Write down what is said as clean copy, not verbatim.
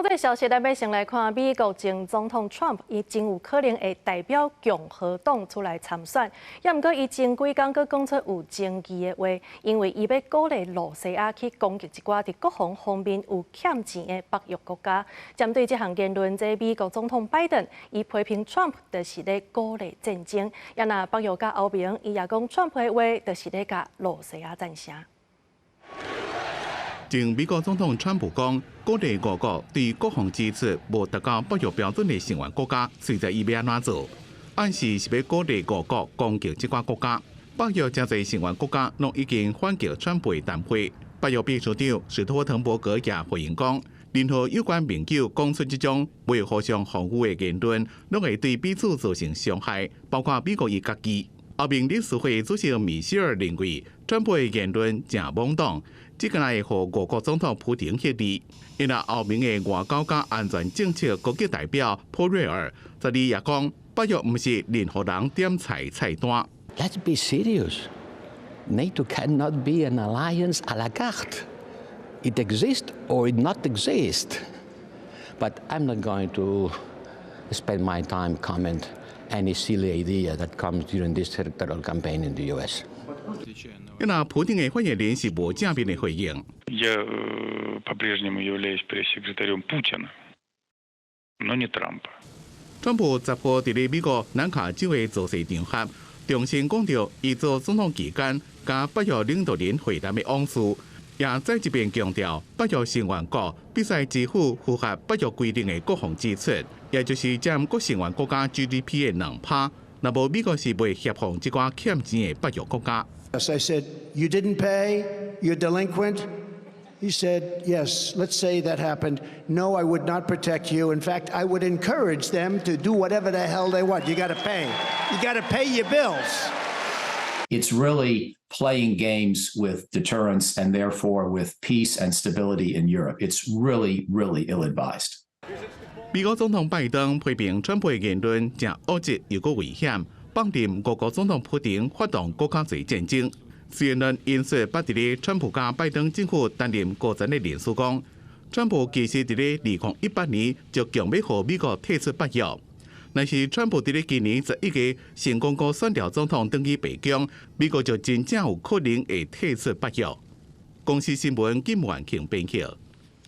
國際消息，咱欲先來看美國前總統川普，伊真有可能會代表共和黨出來參選。也毋過，伊前幾工閣講出有爭議的話，因為伊欲鼓勵露西亞去攻擊一寡佇國防方面有欠錢的北約國家。針對這項言論，這美國總統拜登伊批評川普就是咧鼓勵戰爭。也若北約佮歐盟，伊也講川普的話就是咧共露西亞贊聲。前美國總統川普講，鼓勵俄國對國防支出無達到北約標準的成員國家，隨在伊欲按怎做，暗示是欲鼓勵俄國攻擊這寡國家。北約誠濟成員國家攏已經反擊川普的談話。北約秘書長史托滕伯格也回應講，任何有關盟友講出這種袂互相防護的言論，攏會對彼此造成傷害，包括美國伊家己。歐盟理事會主席米歇爾認為，川普的言論誠莽動。這個會予俄國總統普丁歇膩。因為歐盟的外交佮安全政策高級代表普瑞爾十二也講，北約毋是任何人點菜菜單。 Let's be serious. NATO cannot be an alliance à la carte. It exists or it not exist. But I'm not going to spend my time comment any silly idea that comes during this electoral campaign in the US. 那普丁的發言人是無正面的回應。 Я по-прежнему являюсь пресс-секретарем Путина, но не Трампа. 川普10號佇咧美國南卡州的造勢場合，重新講著伊做總統期間，佮北約領導人會談的往事，也再一遍強調北約成員國必須支付符合北約規定的國防支出，也就是佔各成員國家 GDP 的2趴。若無美國是袂協防這寡欠錢的北約國家。 I said, "You didn't pay, you're delinquent." He said, "Yes, let's say that happened. No, I would not protect you. In fact, I would encourage them to do whatever the hell they want. You got to pay. You got to pay your bills." It's really playing games with deterrence and therefore with peace and stability in Europe. It's really, really ill advised. 美國總統拜登批評川普的言論誠惡質又閣危險，放任俄國總統普丁發動閣較濟戰爭。CNN 引述捌佇咧川普佮拜登政府擔任高層的人士講，川普其實佇咧2018年就強欲予美國退出北約。若是川普佇咧今年11月成功閣選著總統轉去白宮，美國就真正有可能會退出北約。公視新聞金萬慶編輯。